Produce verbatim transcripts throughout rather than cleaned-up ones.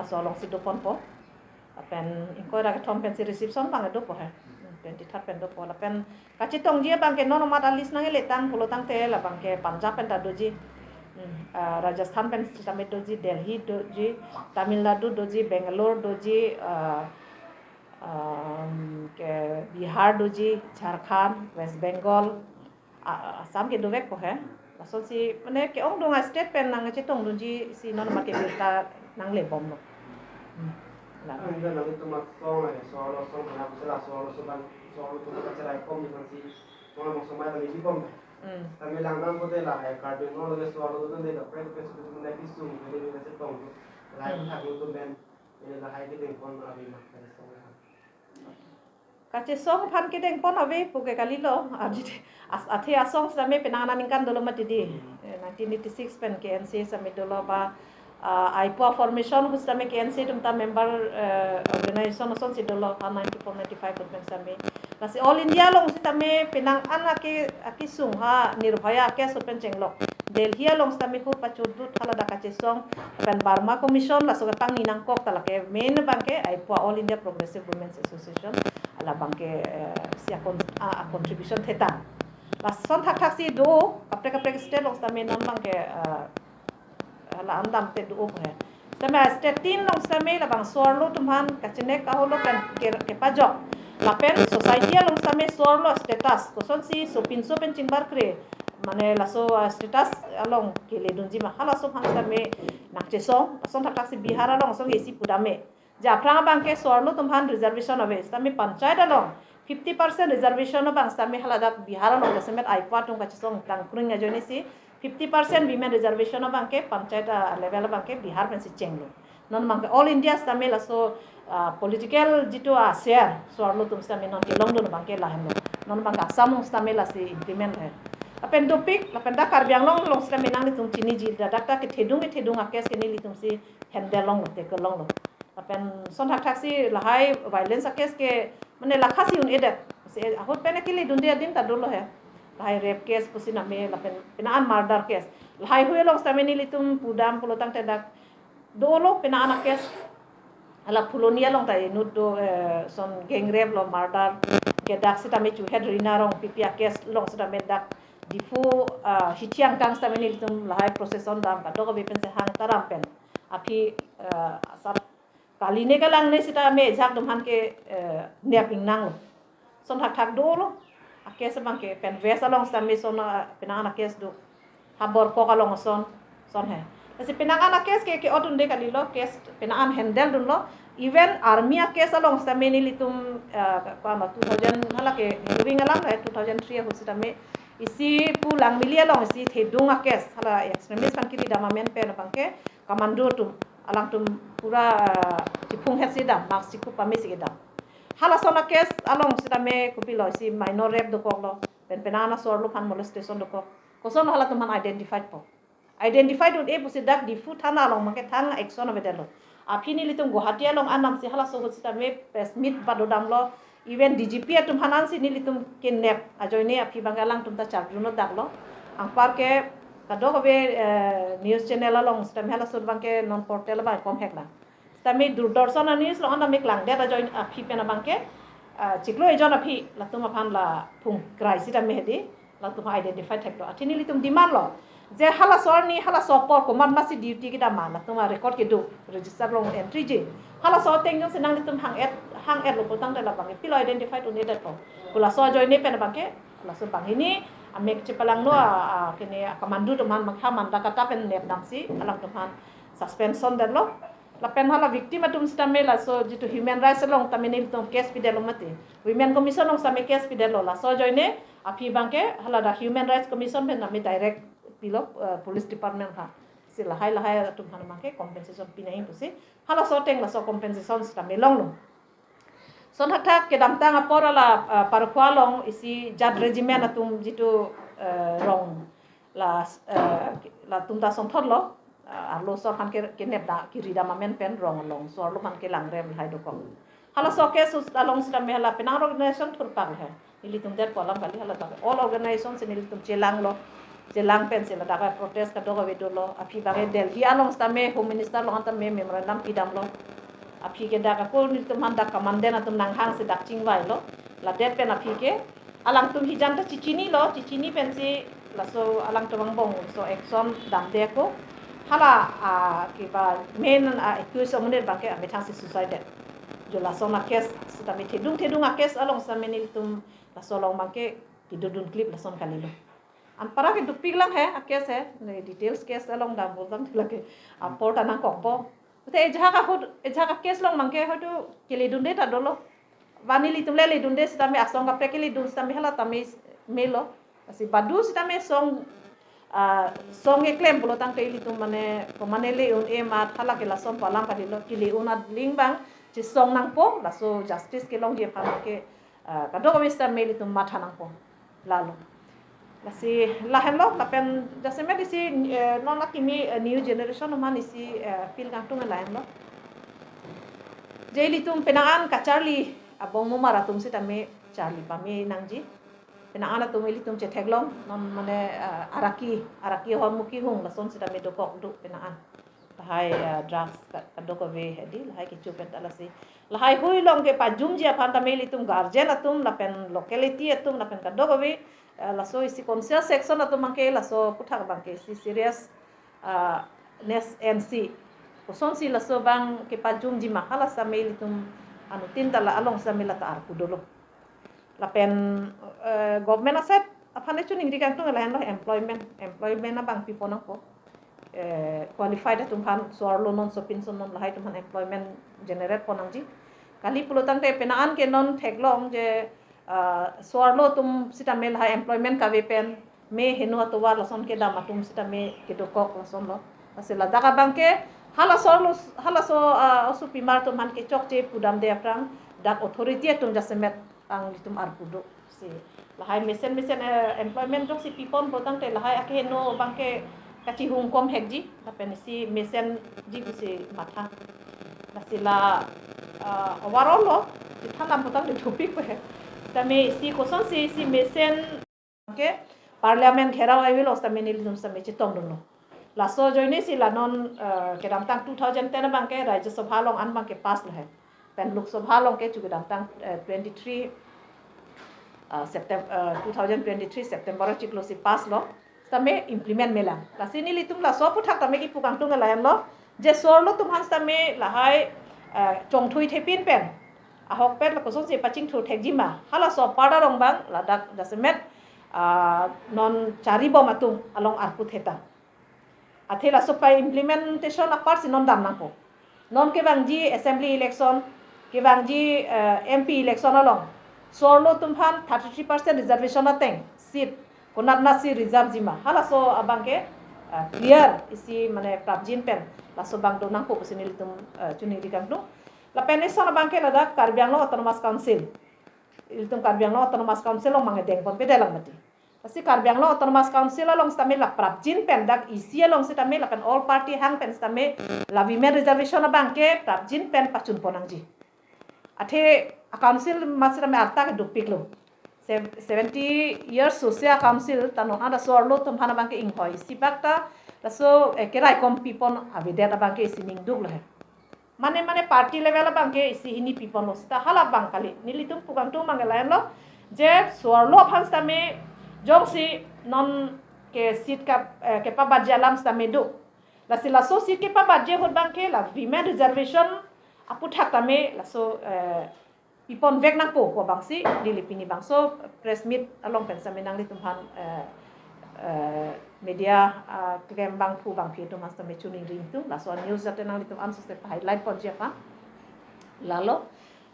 Laso alongsi doponpo. Lapen ingkoi ra kethom pensi reception abang dopo he. Twenty-third pen dopo. Lapen kachetongji abangke non amat a-list nangkeletang pulotangte labangke Punjab pen ta doji. Hmm, ah, Rajasthan pen sitame doji, Delhi doji, Tamil Nadu doji, Bangalore doji, ah, um, ke Bihar doji, Jharkhand, West Bengal, a-, a-, Assam ke dovekpo he. Lasonsi mane ke-ongdung a-state pen nangchetongdunji si non amat ke birta nanglebomlo. Hmm. La. Ang ina nang itu mat song eh, solo song kena bisa la solo so ban solo tu kita cerai kom dengan si solo mau somai lagi di kom. Hmm. Kami lang nang kote la eh, karding no lagi solo tu nanti dapat ke sudah menjadi sung, jadi kita chetong tu. Lain Hmm. tak itu ben, ini lah hai kita pon abi mah, ada song eh. Kachesong aphan kedengpon ave puke kalilo. Arjite as-, athe asong sitame penang aningkan dolo mati di. Eh, nineteen eighty-six pen K N C sitame dolo ba, ah, aipo formation hu sitame K N C atum ta member, eh, organization asonsi dolo ha ninety-four ninety-five pen sitame. Lasi All India along sitame penang an ake, akesung ha Nirbhaya case pen chenglok. Delhi along sitame hu pachudut haladak kachesong pen Burma Commission laso kepangni nangkok ta lake main abangke aipo All India Progressive Women's Association. Labangke, eh, si akon, a, a contribution theta. Lason thakthaksi do, kaprek kaprek state along sitame non abangke, eh, la andam te do he. Sitame state tin along sitame labang so-arlo atum aphan kachenek aholo pen ke, kepajok. Lapen society along sitame so-arlo status. Kosonsi sopinso pen chingbarkre. Mane laso, ah, status along keledunji ma. Halaso aphan sitame nangchesong. Lason thakthaksi Bihar along asong isi pudam me. Je aphrang abangke so-arlo atum aphan reservation ave, sitame panchayat along fifty percent reservation abang sitame haladak Bihar along jasemet aipo atum kachesong tangkring ajoine si fifty percent women reservation abangke panchayat, ah, level abangke Bihar pensi chenglo. Non abangke All India sitame laso, ah, political jitu a-share so-arlo atum sitame non kelongdun abangke lahenlo. Non abangke Assam along sitame lasi implement he. Lapen dopik, lapen dak Karbi Anglong along sitame nanglitum chiniji, dak dak kethedung kethedung a-case ke nelitum si handle longlo, tackle longlo. Lapen lason thakthaksi lahai violence a-case ke mane lakhasi un-edet. Si ahut pen keledunde adim ta dolo he. Lahai rape case pusi name lapen penang an murder case. Lahai hui along sitame nelitum pudam pulotangte dak dolo penang an a-case. Hala Phuloni along ta inut do, eh, son gang rape lo murder. Ke dak sitame Chuhet Rina Rongpipi a-case along sitame dak Diphu, ah, hithi angkang sitame nelitum lahai procession dam kadokave pensi hang taram pen. Aphi, eh, asap kali ne kalang ne sitame ajahak atum aphan ke, eh, nep ingnanglo. Lason thakthak dolo. A-case abangke pen West along sitame son, ah, penang an a-case do. Ha Borkok along ason, son he. Lasi penang an a-case ke, ke-ot un'e kalilo, case penang an handle dunlo. Even army a-case along sitame nelitum, eh, ko-an ma two thousand hala ke hearing alam he, two thousand three ahut sitame isi pu Langmili along isi thedung a-case hala extremist aphan kiri dam amen pen abangke commando atum, alangtum pura, eh, chiphung het si dam, mask chikup pame si kedam. Halason a-case along sitame kopilo isi minor rape dokoklo, pen penang an a-so-arlo aphan molestation dokok. Koson halatum aphan identified po. Identified un-e pusi dak Diphu thana along abangke thang action avedetlo. Aphi nelitum Guwahati along anam si halaso ahut sitame press meet pado damlo. Even D G P atum aphan ansi nelitum kenep ajoine aphi abangke alangtum ta charjunlo daklo. Anparke kadokave, eh, news channel along sitame halaso abangke non portal abang kom hek lang. Sitame Doordarshan a-news along anta me klangdet ajoine aphi pen abangke, ah, chiklo ejon aphi latum aphan la phung krai sitame hedi, latum identify theklo. Athe nelitum demand lo. Je halaso arni halaso apor komat masi duty kedam ma, latum a-record kedo, register along entry ji. Halaso ateng jongsi nanglitum hang-et, hang-etlo pulotangte labangke pilo identified un-edetpo. Pu laso ajoine pen abangke, laso banghini, amek chepalangno a, a, kene a-commando atum aphan abangke ha Mandakata pen nep damsi, alangtum aphan suspension detlo. Lapen hala victim atum sitame laso jitu human rights along tame nelitum case pidetlo mati. Women Commission along sitame case pidetlo. Laso ajoine aphi abangke haladak Human Rights Commission pen tame direct pilo, eh, police department ha. Si lahai lahai atum aphan abangke compensation pinangji pusi halaso ateng laso compensation sitame longlo. Lason thakthak kedamtang apor hala, eh, Parkhuwa along isi Jat Regiment atum jitu, eh, rong la, eh, latum ta songthotlo, eh, arloso aphan ke, kenep da, kiri dam amen pen rong along, so-arlo aphan kelang rem lahai dokok. Halaso a-case along sitame hala penang organization thurpak he. Nelitum det pu alam kali, hala ta all organization si nelitum chelanglo. chelang pensi ladak protest kadokave dolo. Aphi abangke Delhi along sitame Home Minister along tame memorandum pidamlo. Aphi ke dak ako nelitum aphan dak commandant atum nanghangsi dak chingvailo. Ladet pen aphi ke alangtum hijan ta chechinilo, chechini pensi laso alangtum angbong so action damde ako. Hala, ah, kiba main, ah, accused amonit abangke amethangsi suicide det. Jo lason a-case sitame thedung thedung a-case along sitame nelitum laso along abangke kedodun klip lason kalilo. Anpara ke dopik lang he, a-case he, ne details case along dambol tang lake apor ta nangkokpo. Te ejahak ahut, ejahak a-case along abangke hoito keledunde ta dolo. Ba nelitum le ledunde sitame asong kaprek keledun sitame hala tame melo. Lasi badu sitame song, ah, song keklem pulo tangte ilitum mane, ko mane le-un-e amat hala ke lason pu alam kalilo, kele-un aling abang chesong nangpo, laso justice kelongji aphan ke, ah, kadokave sitame ilitum matha nangpo. Lalo. Lasi lahenlo, lapen jasemet isi, eh, non akimi, eh, new generation atum aphan isi, eh, appeal kangtung lahenlo. Je ilitum penang an kacharli abong momar atum sitame charli pame nangji. Penang an atum ilitum chetheklong, non mane, eh, araki, araki hormu kihung lason sitame dokok do penang an. Lahai, eh, drugs ka-, kadokave hedi, lahai kecho pen ta lasi. Lahai hui along kepajumji aphan tame ilitum guardian atum, lapen locality atum, lapen kadokave, eh, laso isi council section atum abangke laso aputhak abangke isi serious, ah, ness ensi. Kosonsi laso abang kepajumji ma hala sitame ilitum anuttin ta la along sitame la ta arpu dolo. Lapen, eh, government aside aphan le choningri kangtung lahenlo employment. Employment abang pipon nangpo. Eh, qualified atum aphan so-arlo non sopinso non lahai atum aphan employment generate pon nangji. Kali pulo tangte penang an ke non theklong je, ah, so-arlo atum sitame lahai employment kave pen me heno atovar lason kedam atum sitame kedokok lasonlo. Lasi ladak abangke hala so-arlo, hala so, ah, osopimar atum aphan kechokche pudamde aphrang dak authority atum jasemet nanglitum arpu do. Si lahai mesen mesen, eh, employment jongsi pipon pulo tangte lahai akeheno abangke kachihung kom hekji, lapen isi mesenji pusi matha. Lasi la, ah, overall lo, si thandam pulo tangte dopik pe. Sitame isi kosonsi isi mesen ke Parliament gherao avelo sitame nelitum sitame chetongdunlo. Laso ajoine si la non, eh, kedamtang two thousand ten abangke Rajya Sabha along an abangke pass lo he. Pen Lok Sabha along ke chu kedamtang, eh, twenty-three, eh, September, eh, two thousand twenty-three September achiklo si pass lo. Sitame implement melang. Lasi nelitum laso aputhak tame kipu kangtung lahenlo. Je so-arlo atum aphan sitame lahai, eh, chongthui thepin pen ahokpet la kosonsi pachingthur thekji ma. Halaso apar arong abang ladak jasemet, ah, non charibom atum along arpu theta. Athe laso pa-implementation apar si non dam nangpo. Non kevangji assembly election, kevangji, eh, M P election along so-arlo atum aphan thirty-three percent reservation ateng seat konatnasi reserve ji ma. Halaso abangke, eh, clear isi mane prapjin pen laso abang do nangpo pusi nelitum, eh, choningri kangtung. Lapen ison abangke ladak Karbi Anglong Autonomous Council. Ilitum Karbi Anglong Autonomous Council along mangedeng ponpe delang mati. Lasi Karbi Anglong Autonomous Council along sitame la prapjin pen dak isi along sitame lapen all party hang pen sitame la women reservation abangke prapjin pen pachun pon nangji. Athe a-council amat sitame arta ke dopiklo. Sev-, seventy years sose a-council ta non an laso-arlo atum aphan abangke inghoi isi bak ta laso, eh, keraikom pipon avedet abangke isi ningduklo he. Mane mane party level abangke isi hini piponlo seta hala abang kali. Nelitum pu kangtung abang lahenlo je so-arlo aphan sitame jongsi non ke seat ka, eh, kepabatji alam sitame do. Lasi laso seat kepabatji ahut abangke la women reservation aputhak tame laso, eh, piponvek nangpo pu abangsi neli pini bangso press meet along pen sitame nanglitum aphan, eh, eh, media, ah, klem abangphu abangphi atum aphan sitame choningri ingtung, laso news jate nanglitum ansose pa-highlight ponji aphan. Lalo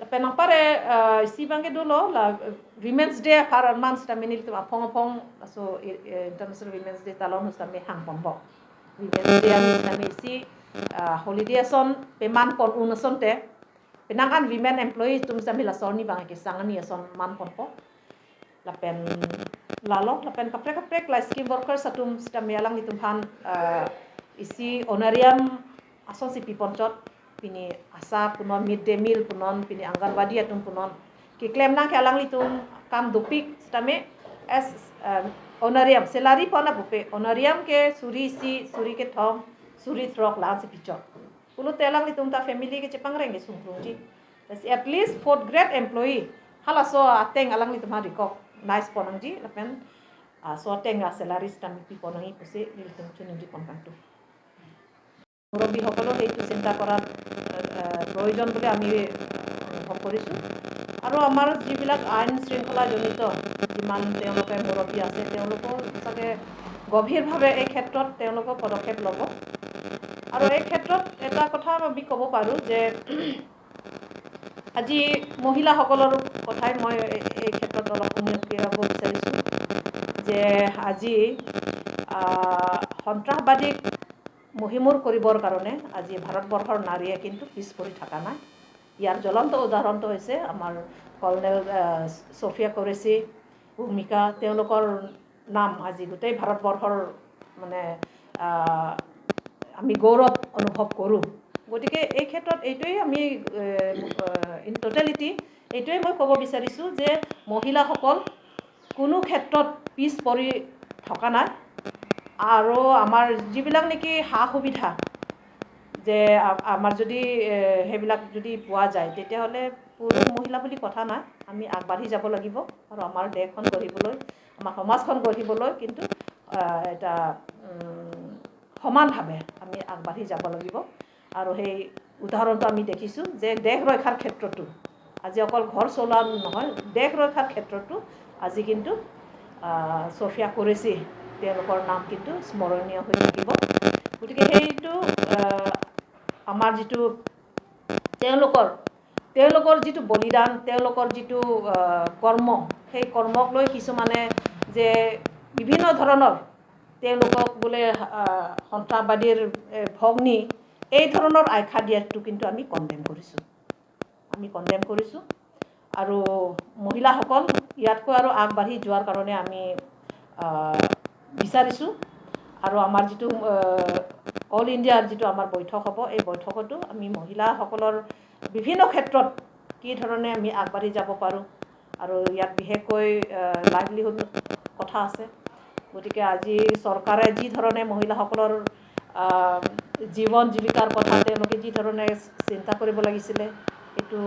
lapen anpar, eh, isi abangke dolo la, eh, Women's Day apar arman sitame nelitum aphong aphong laso, eh, eh, International Women's Day talon sitame hang ponbom. Women's Day arni sitame isi, ah, holiday ason peman pon un asonte penang an women employee atum sitame laso arni abang kesang arni ason man ponpo. Lapen lalo lapen kaprek kaprek la scheme workers atum sitame alanglitum aphan, ah, isi honorarium asonsi piponchot, pini ASHA punon, mid day meal punon, pini Anganwadi atum punon. Keklem nang ke alanglitum kam dopik sitame as, um, honorarium, salary pon apupe, honorarium ke suri isi, suri kethom, suri throk la-ansi pichot. Pulote alanglitum ta family ke chepangreng ke sungkrungji. Lasi at least fourth grade employee, halaso ateng alanglitum ha recognize pon nangji, lapen, ah, laso ateng a salary stamp pi pon nangji pusi nelitum chiningri pon kangtung. মুৰব্বীসকলেও সেইটো চিন্তা কৰাৰ, আহ, প্ৰয়োজন বুলি আমি, আহ, অনুভৱ কৰিছোঁ। আৰু আমাৰ যিবিলাক আইন শৃংখলাজনিত যিমান তেওঁলোকে মুৰব্বী আছে, তেওঁলোকেও চাগে গভীৰভাৱে এই ক্ষেত্ৰত তেওঁলোকেও পদক্ষেপ ল'ব। আৰু এই ক্ষেত্ৰত এটা কথা আমি ক'ব পাৰোঁ যে আজি মহিলাসকলৰ কথাই মই এই, এই ক্ষেত্ৰত অলপ উল্লেখ কৰিব বিচাৰিছোঁ যে আজি, আহ, সন্ত্ৰাসবাদীক মষিমূৰ কৰিবৰ কাৰণে আজি ভাৰতবৰ্ষৰ নাৰীয়ে কিন্তু পিছ পৰি থকা নাই। ইয়াৰ জ্বলন্ত উদাহৰণটো হৈছে আমাৰ কৰ্ণেল, আহ, ছফিয়া কুৰেশ্বিৰ ভূমিকা, তেওঁলোকৰ নাম আজি গোটেই ভাৰতবৰ্ষৰ মানে, আহ, আমি গৌৰৱ অনুভৱ কৰোঁ। গতিকে এই ক্ষেত্ৰত এইটোৱেই আমি, এ, এ, in totality এইটোৱেই মই ক'ব বিচাৰিছোঁ যে মহিলাসকল কোনো ক্ষেত্ৰত পিছ পৰি থকা নাই। আৰু আমাৰ যিবিলাক নেকি সা সুবিধা যে আ-, আমাৰ যদি, এ, সেইবিলাক যদি পোৱা যায়, তেতিয়াহ'লে পুৰুষ মহিলা বুলি কথা নাই, আমি আগবাঢ়ি যাব লাগিব। আৰু আমাৰ দেশখন গঢ়িবলৈ, আমাৰ সমাজখন গঢ়িবলৈ কিন্তু, আ, এটা, উম, সমানভাৱে আমি আগবাঢ়ি যাব লাগিব। আৰু সেই উদাহৰণটো আমি দেখিছোঁ যে দেশ ৰক্ষাৰ ক্ষেত্ৰতো আজি অকল ঘৰ চলোৱা নহয়, দেশ ৰক্ষাৰ ক্ষেত্ৰতো আজি কিন্তু, আহ, ছফিয়া কুৰেশ্বিৰ তেওঁলোকৰ নাম কিন্তু স্মৰণীয় হৈ থাকিব। গতিকে সেইটো, আহ, আমাৰ যিটো তেওঁলোকৰ, তেওঁলোকৰ যিটো বলিদান, তেওঁলোকৰ যিটো, আহ, কৰ্ম, সেই কৰ্মক লৈ কিছুমানে যে বিভিন্ন ধৰণৰ তেওঁলোকক বোলে, আহ, সন্ত্ৰাসবাদীৰ, এ, ভগ্নী, এই ধৰণৰ আখ্যা দিয়াটো কিন্তু আমি কণ্ডেম কৰিছোঁ, আমি কণ্ডেম কৰিছোঁ। আৰু মহিলাসকল ইয়াতকৈ আৰু আগবাঢ়ি যোৱাৰ কাৰণে আমি, আহ, বিচাৰিছোঁ। আৰু আমাৰ যিটো, আহ, অল ইণ্ডিয়াৰ যিটো আমাৰ বৈঠক হ'ব, এই বৈঠকতো আমি মহিলাসকলৰ বিভিন্ন ক্ষেত্ৰত কি ধৰণে আমি আগবাঢ়ি যাব পাৰোঁ আৰু ইয়াত বিশেষকৈ, আহ, লাইভলিহুড কথা আছে। গতিকে আজি চৰকাৰে যি ধৰণে মহিলাসকলৰ, আহ, জীৱন জীৱিকাৰ কথা তেওঁলোকে যি ধৰণে চিন্তা কৰিব লাগিছিলে, এইটো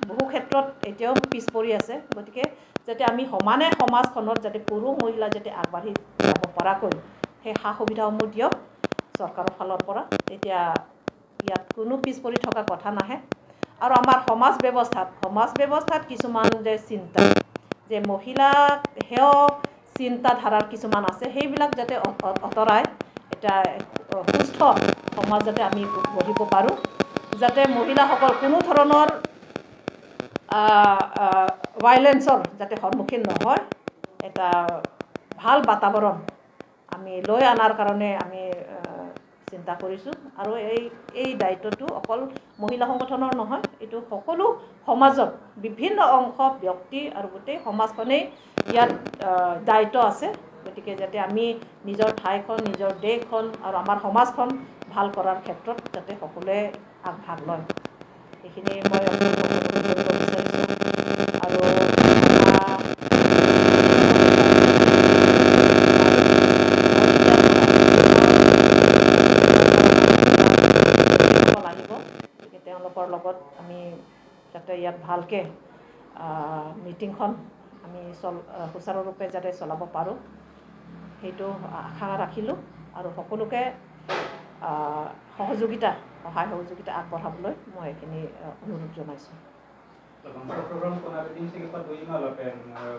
বহু ক্ষেত্ৰত এতিয়াও পিছ পৰি আছে। গতিকে যাতে আমি সমানে সমাজখনত যাতে পুৰুষ মহিলা যাতে আগবাঢ়ি যাব পৰাকৈ সেই সা সুবিধাসমূহ দিয়ক চৰকাৰৰ ফালৰ পৰা, তেতিয়া ইয়াত কোনো পিছ পৰি থকা কথা নাহে। আৰু আমাৰ সমাজ ব্যৱস্থাত, সমাজ ব্যৱস্থাত কিছুমান যে চিন্তা, যে মহিলা হেয় চিন্তাধাৰাৰ কিছুমান আছে, সেইবিলাক যাতে অ-, অ-, আঁতৰাই এটা, আহ, সুস্থ সমাজ যাতে আমি গঢ়িব পাৰোঁ, যাতে মহিলাসকল কোনো ধৰণৰ, আহ, আহ, ভায়লেন্সৰ যাতে সন্মুখীন নহয়, এটা ভাল বাতাবৰণ আমি লৈ অনাৰ কাৰণে আমি, আহ, চিন্তা কৰিছোঁ। আৰু এই, এই দায়িত্বটো অকল মহিলা সংগঠনৰ নহয়, এইটো সকলো সমাজত বিভিন্ন অংশ, ব্যক্তি আৰু গোটেই সমাজখনেই ইয়াত, আহ, দায়িত্ব আছে। গতিকে যাতে আমি নিজৰ ঠাইখন, নিজৰ দেশখন আৰু আমাৰ সমাজখন ভাল কৰাৰ ক্ষেত্ৰত যাতে সকলোৱে আগভাগ লয়, এইখিনি মই আপোনালোকক অনুৰোধ কৰিব বিচাৰিছোঁ। আৰু, আহ, আহিব, গতিকে তেওঁলোকৰ লগত আমি যাতে ইয়াত ভালকে, আহ, মিটিংখন আমি চল-, আহ, সুচাৰুৰূপে যাতে চলাব পাৰোঁ, সেইটো আশা ৰাখিলোঁ। আৰু সকলোকে, আহ, সহযোগিতা, সহায় সহযোগিতা আগবঢ়াবলৈ মই এইখিনি, আহ, অনুৰোধ জনাইছোঁ। Laban program ko na piding sing pa dui ma lapen, eh,